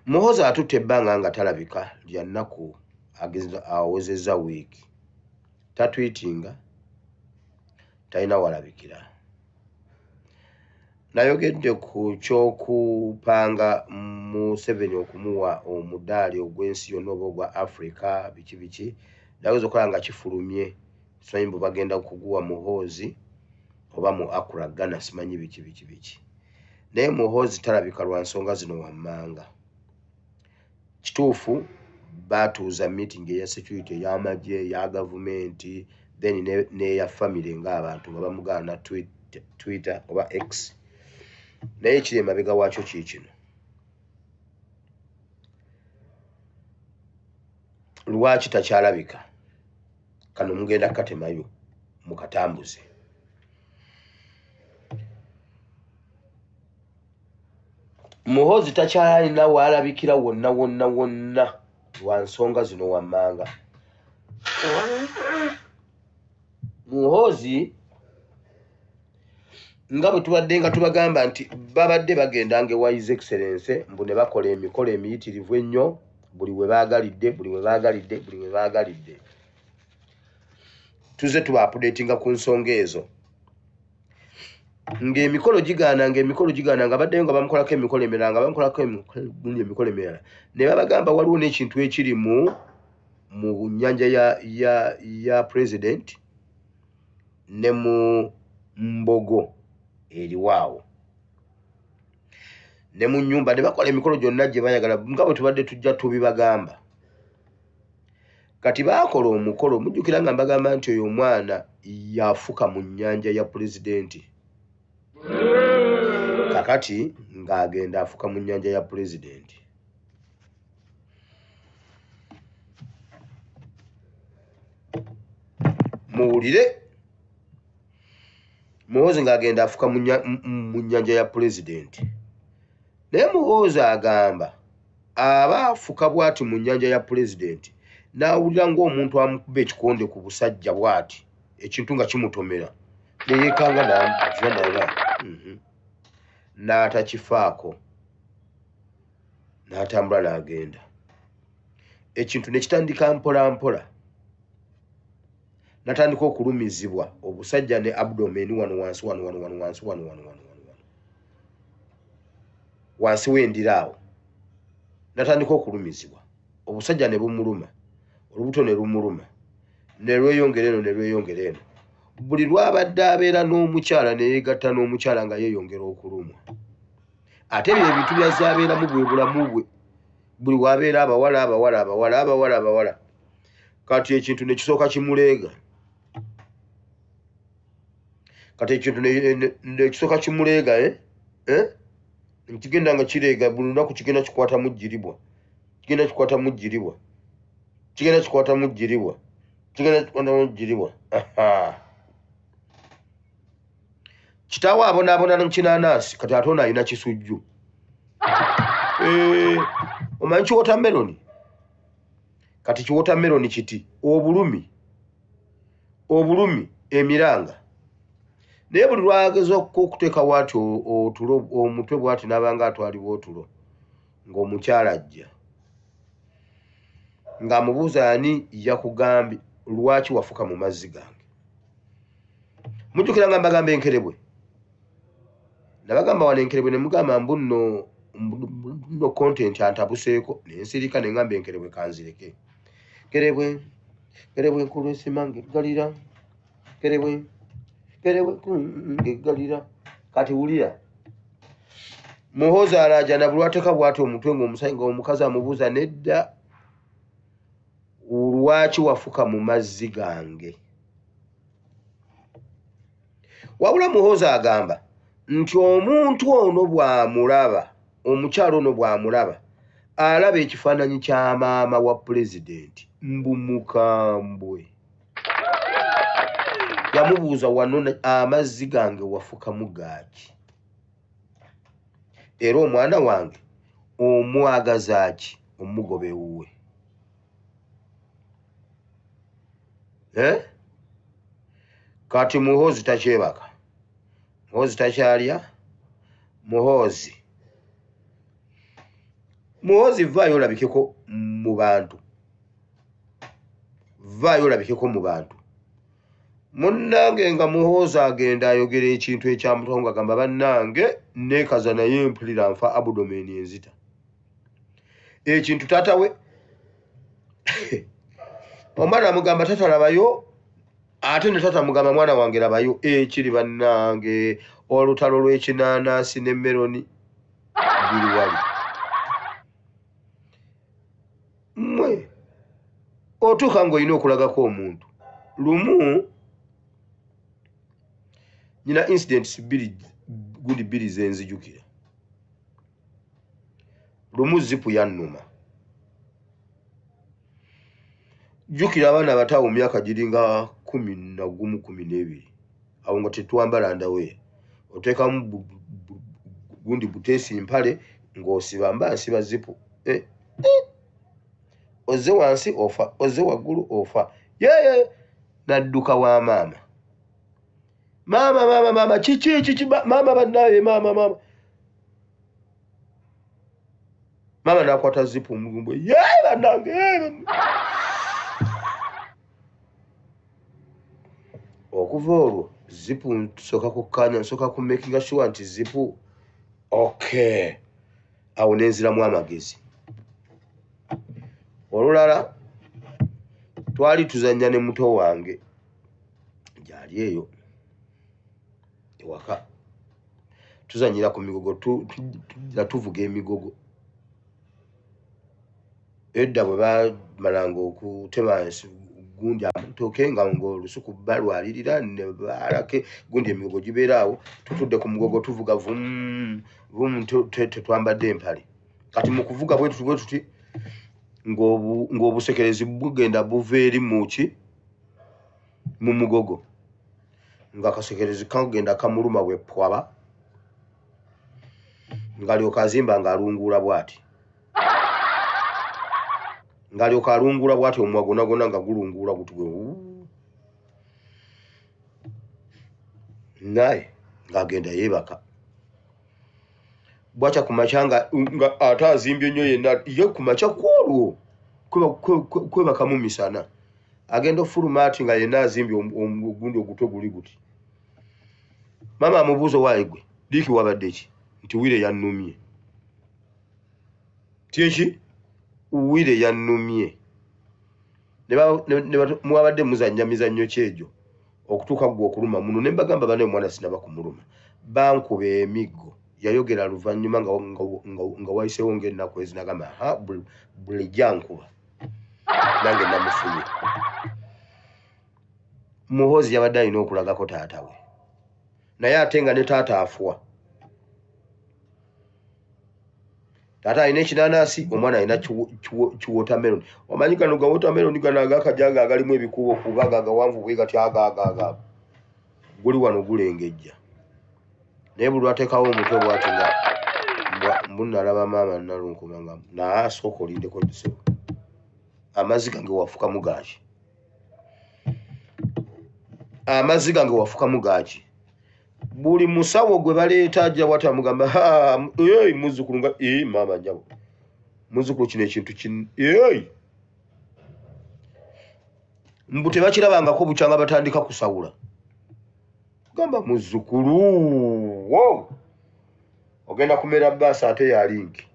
Muhoozi atutte ebbanga nga talabika lya nnaku awezezza wiiki. Tatwitinga, talina walabikira. Nayogedde ku ky'okupanga Museveni okumuwa omudaali ogw'ensi yonna oba ogwa Africa biki biki. Nageza okulaba nga kifulumye, simanyi mbu bagenda kuguwa Muhoozi oba mu Accra, Ghana, simanyi biki biki biki. Naye Muhoozi talabika lwa nsonga zino wammanga. Kituufu baatuuza meeting eya security, ey'amagye, eya gavumenti, then n'eya family ng'abantu nga bamugaana Twitter oba X. Naye ekiri emabega waakyo kiikino. Lwaki takyalabika? Kano mugenda kukatemayo mukatambuze. Muhoozi takyalina w'alabikira wonna wonna wonna lwa nsonga zino wammanga. Muhoozi nga bwe tubadde nga tubagamba nti babadde bagendanga ewa His Excellency mbu ne bakola emikolo emiyitirivu ennyo buli we baagalidde, buli we baagalidde, buli we baagalidde. Tuzze tuba updatinga ku nsonga ezo. Ng'emikolo gigaana, ng'emikolo gigaana, nga baddayo nga bamukolako emikolo emirala, nga bamukolako emikolo emirala. Ne babagamba waliwo n'ekintu ekiri mu nnyanja ya president ne mu mbogo eriwaawo ne mu nnyumba, ne bakola emikolo gyonna gye bayagala nga bwe tubadde tujja tubibagamba. Kati baakola omukolo, mujjukira nga mbagamba nti oyo omwana yafuka mu nnyanja ya pulezidenti. Kakati ng'agenda afuka mu nnyanja ya pulezidenti. Muwulire, Muhoozi ng'agenda afuka mu nnyanja ya pulezidenti. Naye Muhoozi agamba aba afuka bw'ati mu nnyanja ya pulezidenti n'awulira ng'omuntu amukuba ekikonde ku busajja bw'ati, ekintu nga kimutomera, ne yeekanga n'agira n'atakifaako, n'atambula n'agenda. Ekintu ne kitandika mpola mpola, natandika okulumizibwa obusajja ne abdomen wano wansi, wano wano wano wansi, wano wano wano wano wano wansi w'endira awo. Natandika okulumizibwa obusajja ne bumuluma, olubuto ne lumuluma, ne lweyongera eno ne lweyongera eno. Buli lw'abadde abeera n'omukyala ne yeegatta n'omukyala nga yeeyongera okulumwa. Ate ebyo ebintu by'azze abeeramu bwe bulamu bwe, buli w'abeera abawala abawala abawala abawala abawala. Kati ekintu ne kisooka kimuleega. Kati ekintu ne kisooka kimuleega, Nkigenda nga kireega buli lunaku, kigenda kikwatamu ggiribwa, kigenda kikwatamu ggiribwa, kigenda kikwatamu ggiribwa, kigenda kikwatamu ggiribwa. Kitaawe abonaabona mu kinaanaasi, kati ate ono alina kisujju. Omanyi kiwotameroni? Kati kiwotameroni kiti obulumi, obulumi emiranga. Naye buli lwageza okuteeka bw'ati otulo omutwe bw'ati n'abanga atwalibwa otulo, ng'omukyala ajja ng'amubuuza ani yakugambye lwaki wafuka mu mazzi gange. Mujjukira nga mbagamba enkerebwe, nabagamba wano enkerebwe ne mugamba mbu nno content antabuseeko, ne nsirika ne ngamba enkerebwe kanzireke. Nkerebwe, nkerebwe enkulu esima ng'eggalira, nkerebwe, nkerebwe ng'eggalira. Kati wulira Muhoozi alaajana buli lw'ateeka bw'ati omutwe ng'omukazi amubuuza nedda lwaki wafuka mu mazzi gange. Wabula Muhoozi agamba nti omuntu ono bw'amulaba, omukyala ono bw'amulaba, alaba ekifaananyi kya maama wa pulezidenti mbu mukambwe. Yamubuuza wano amazzi gange wafukamu gaaki? Era omwana wange omwagaza ki omugoba ewuwe? Kati Muhoozi takyebaka, Muhoozi takyalya, Muhoozi Muhoozi vaayo olabikeko mu bantu, vaayo olabikeko mu bantu. Munnange nga Muhoozi agenda ayogera ekintu ekyamutwawo nga gamba bannange neekaza naye mpulira nfa abdomen enzita. Ekintu taata we omwana amugamba tata labayo, ate ne tata amugamba mwana wange labayo. Ekiri bannange olutalo lw'ekinaanansi ne meroni biri wali. Mmwe otuuka ng'olina okulagako omuntu. Lumu nyina incidents bbiri gundi bbiri ze nzijukira. Lumu zipu yannuma. Jjukira abaana abato awo mu myaka giringa 11 12, awo nga tetwambala ndaweya, oteekamu gundi buteesi mpale ng'osiba, mba nsiba zipu ozze wansi ofa, ozze waggulu ofa. Yeye nadduka wa maama, maama maama maama kiki kiki maama bannaaye maama maama maama n'akwata zipu omugumbo ye bannange. Okuva olwo zipu nsooka kukkaanya, nsooka ku makinga sure nti zipu okay, awo nenziramu amagezi. Olulala twali tuzannya ne muto wange gyali eyo ewaka, tuzannyira ku migogo, tuvuga emigogo. Edda bwe bamalanga okutema gundi amatooke nga ng'olusuku balwalirira ne baalake gundi emigogo gibeera awo, tutudde ku mugogo tuvuga vum vum, tetwambadde empale. Kati mu kuvuga bwe tuti bwe tuti ng'obusekerezi bugenda buva eri muki mu mugogo, nga kasekerezi kagenda kamuluma bwe pwaba, ng'alyoka azimba ng'alunguula bw'ati, ng'alyoka alunguula bw'ati, omumwa gwonna gwonna nga gulunguula guti gwe naye ng'agenda yeebaka. Bwakya ku makya nga ate azimbye nnyo yenna, ye ku makya kwolwo kwebakamu misana, agenda ofuluma ati nga yenna azimbye ogundi ogutwe guli guti. Maama amubuuza owaaye gwe liiki wabadde ki? Nti wire yannumye. Tyeki wire yannumye. Mwabadde muzannya mizannyo ki egyo okutuuka ggwe okuluma muno? Ne mbagamba bane omwana sinaba kumuluma, bankuba emiggo. Yayogera luvannyuma nga wayiseewo ng'ennaku ezinagamba ha bulijja nkuba nange namufunye. Muhoozi yabadde alina okulagako taata we, naye ate nga ne taata afuwa. Taata alina ekinaanansi, omwana alina kiwatermelon. Omanyi gano ga watermelon gano agakajanga agalimu ebikuubo kuba agawanvu bwe gati agaagaaga guli wano gulengejja, naye buli lwateekawo omutwe bwati nga mbu nalaba maama Nalunkuma nga naye asooka olindeko gisebo amazzi gange wafukamu gaaki, amazzi gange wafukamu gaaki. Buli musawo gwe baleeta ajja bwati amugamba muzzukulu nga maama nnyabo muzzukulu kino ekintu mbu tebakirabangako bukyanga batandika kusawula. Gamba muzzukulu wo ogenda kumera baasi ate ya linki.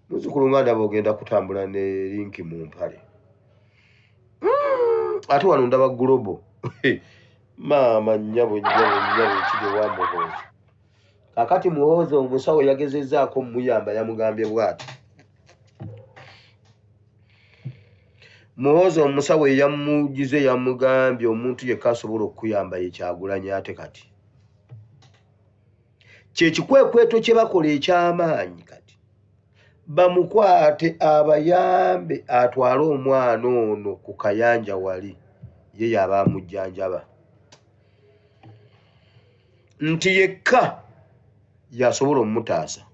Muzzukulu nga ndaba ogenda kutambula ne linki mu mpale, ate wano ndaba global. Maama nnyabo nnyabo nnyabo ekiri ewa Muhoozi. Kaakati Muhoozi omusawo yagezezzaako muyamba, yamugambye bw'ati. Muhoozi omusawo eyamugize yamugambye omuntu yekka asobola okukuyamba ye Kyagulanyi, ate kati kye kikwekweto kye bakola eky'amaanyi kati bamukwate abayambe atwale omwana ono ku kayanja wali ye yaba amujjanjaba, nti yekka yasobola omutaasa.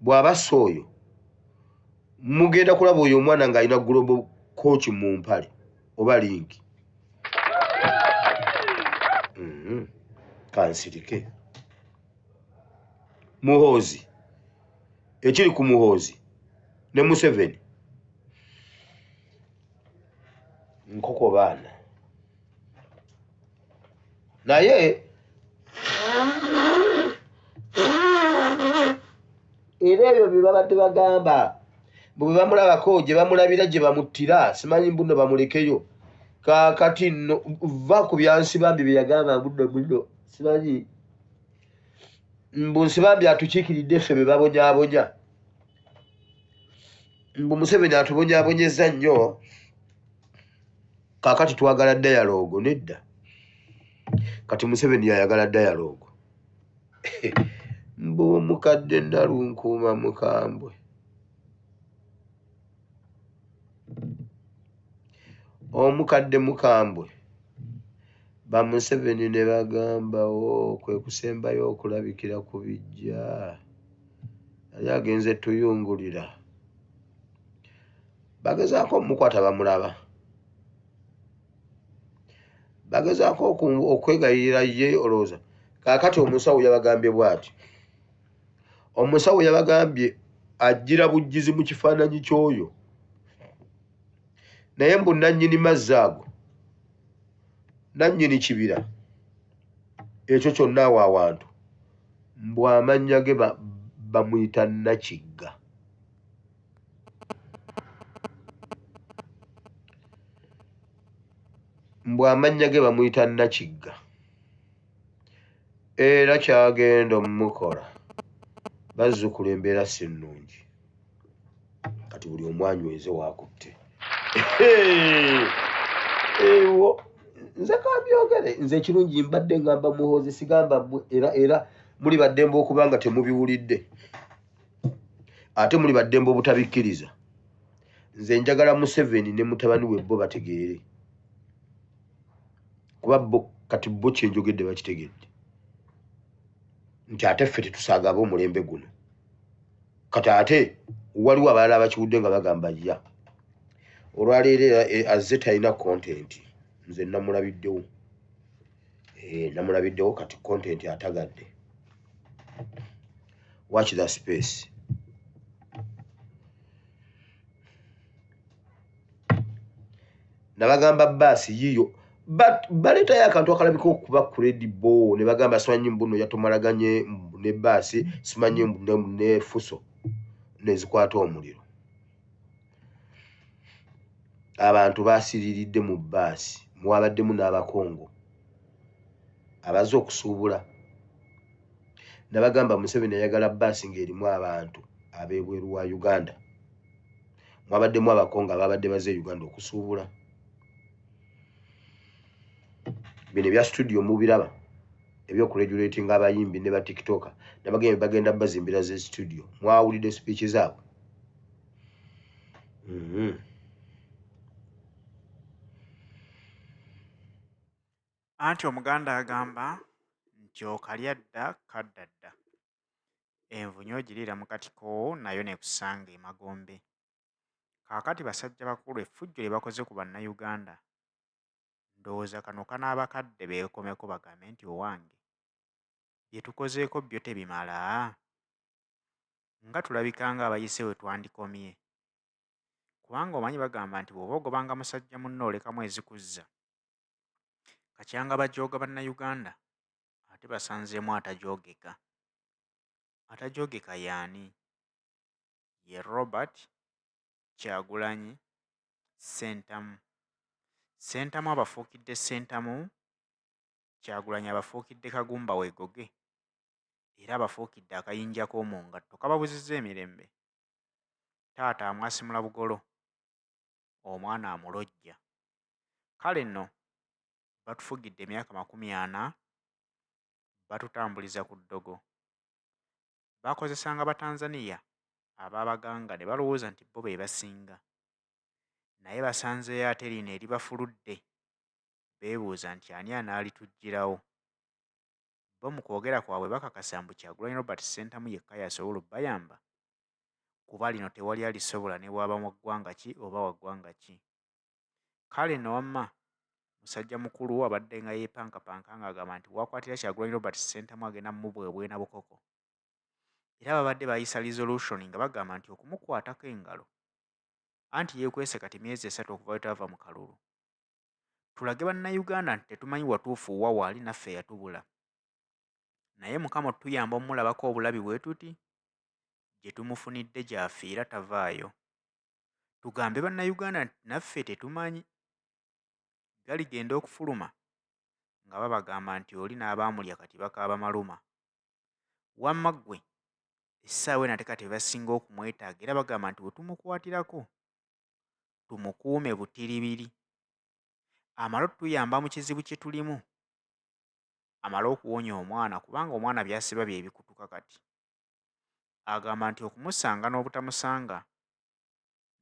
Bw'aba si oyo mugenda kulaba oyo omwana ng'alina global coach mu mpale oba linki. Kansirike. Muhoozi Ekiri ku Muhoozi ne Museveni nkoko baana. Naye era ebyo bye babadde bagamba bwe bamulabako gye bamulabira gye bamuttira, simanyi mbuno bamulekeyo. Kaakati nno va ku bya Nsibambi bye yagamba mbuno muno simanyi mbu Nsibambi atukiikiridde ffe be babonyaabonya, mbu Museveni atubonyaabonyezza nnyo, kaakati twagala dialogue. Nedda, kati Museveni yayagala dialogue. Mbu omukadde Nalunkuuma mukambwe, omukadde mukambwe. Ba Museveni ne bagamba o kwe kusembayo okulabikira ku bijja, yali agenze tuyungulira. Bagezaako omukwata bamulaba, bagezaako okwegayirira ye olowooza. Kaakati omusawo yabagambye bw'ati, omusawo yabagambye ajjira bujjizi mu kifaananyi ky'oyo, naye mbu nannyini mazzi ago, nannyini kibira ekyo kyonna awo awantu, mbu amannya ge bamuyita Nakigga. Mbu amannya ge bamuyita Nakigga, era kyagenda omukola bazzukulu embeera si nnungi. Kati buli omu anyweze waakutte. Ewo nze kambyogere, nze ekirungi mbadde ngamba Muhoozi, sigamba mmwe, era muli baddembe okuba nga temubiwulidde, ate muli baddembe obutabikkiriza. Nze njagala Museveni ne mutabani we bo bategeere, kuba bo kati bo kyenjogedde bakitegedde nti ate ffe tetusaaga ab'omulembe guno. Kati ate waliwo abalala abakiwudde nga bagamba ya olwaleero azze talina content. Nze namulabiddewo, namulabiddewo kati content atagadde. Watch the space. Nabagamba baasi yiyo baleetayo akantu akalabika okuba credible ne bagamba simanyi mbuno yatomalaganye ne baasi, simanyi ne fuso nezikwata omuliro. Abantu basiriridde mu baasi, mwabaddemu n'abakongo abazze okusuubula. Nabagamba Museveni ayagala baasi ng'erimu abantu ab'ebweru wa Uganda, mwabaddemu abakongo ababadde bazze e Uganda okusuubula. Bino ebya studio mubiraba ebyokuregulatinga abayimbi ne ba TikToker, nabagamba bagenda bazimbira ze studio. Mwawulidde speech zaabwe. Anti Omuganda agamba nti okalya dda kadda dda. Envunyu ogiriira mu katiko nayo n'ekusanga emagombe. Kaakati basajja bakulu effujjo lye bakoze ku bannayuganda, ndowooza kano kanaaba kadde beekomeko bagambe nti owange bye tukozeeko byo tebimala? Nga tulabika ng'abayise we twandikomye. Kubanga omanyi bagamba nti bw'oba ogobanga musajja munno olekamu ezikuzza. Kakyanga bajooga bannayuganda ate basanzeemu atajoogeka. Atajoogeka y'ani? Ye Robert Kyagulanyi Ssentamu. Ssentamu abafuukidde Ssentamu, Kyagulanyi abafuukidde Kagumba weegoge era abafuukidde akayinja k'omu ngatto kababuzizza emirembe. Taata amwasimula bugolo, omwana amulojja. Kale nno batufugidde emyaka 40 batutambuliza ku ddogo. Bakozesanga Batanzania ab'abaganga ne balowooza nti bo be basinga. Naye basanzeeyo ate lino eribafuludde, beebuuza nti ani anaalituggyirawo. Bo mu kwogera kwabwe bakakasa mbu Kyagulanyi Robert Ssentamu yekka y'asobola obbayamba, kuba lino tewali alisobola ne bw'aba wa ggwanga ki oba wa ggwanga ki. Kale nno wamma musajja mukulu abadde nga yeepankapanka ng'agamba nti w'akwatira Kyagulanyi Robert Ssentamu agenda mubwebwena bukoko. Era babadde bayisa resolution nga bagamba nti okumukwatako engalo anti yeekwese kati myezi 3 okuva lwe twava mu kalulu. Tulage Bannayuganda nti tetumanyi watuufu wa waali naffe yatubula. Naye Mukama otuyamba omulabako obulabi bwe tuti gye tumufunidde gy'afiira tavaayo. Tugambe Bannayuganda nti naffe tetumanyi. Galigenda okufuluma nga babagamba nti oli n'abaamulya kati bakaaba maluma. Wamma ggwe essaawa eno ate kati be basinga okumwetaaga era bagamba nti we tumukwatirako tumukuume butiribiri amale otuyamba mu kizibu kye tulimu amale okuwonya omwana kubanga omwana by'asiba bye bikutuka kati. Agamba nti okumusanga n'obutamusanga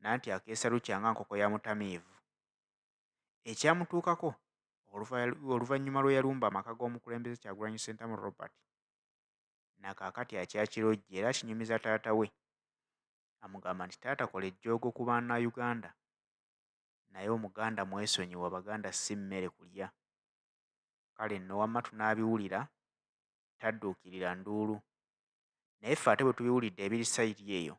nanti akeesa lukya nga nkoko ya mutamiivu. Ekyamutuukako oluvannyuma lwe yalumba amaka g'omukulembeze Kyagulanyi Ssentamu Robert na kaakati akyakirojja era akinyumiza taata we amugamba nti taata kola ejjoogo ku Bannayuganda naye Omuganda mwesonyiwe Abaganda si mmere kulya. Kale nno wamma tunaabiwulira tadduukirira nduulu naye ffe ate bwe tubiwulidde ebiri sayidi eyo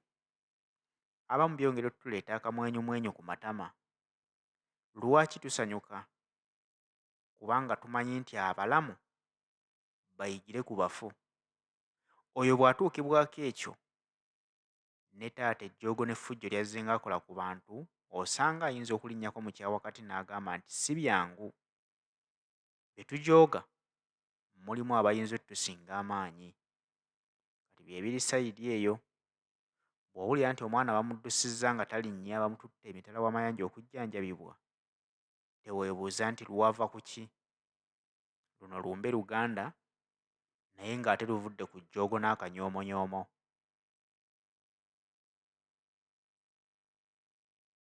abamu byongera otuleeta akamwenyumwenyu ku matama. Lwaki tusanyuka? Kubanga tumanyi nti abalamu bayigire ku bafu. Oyo bw'atuukibwako ekyo ne taata ejjoogo n'effujjo ly'azzenga akola ku bantu osanga ayinza okulinnyako mu kyawakati n'agamba nti si byangu. Be tujooga mulimu abayinza otusinga amaanyi. Kati bye biri sayidi eyo. Bw'owulira nti omwana bamuddusizza nga talinnya bamututte emitala w'amayanja okujjanjabibwa, teweebuuza nti lwava ku ki? Luno lumbe Luganda naye ng'ate luvudde ku jjoogo n'akanyoomonyoomo.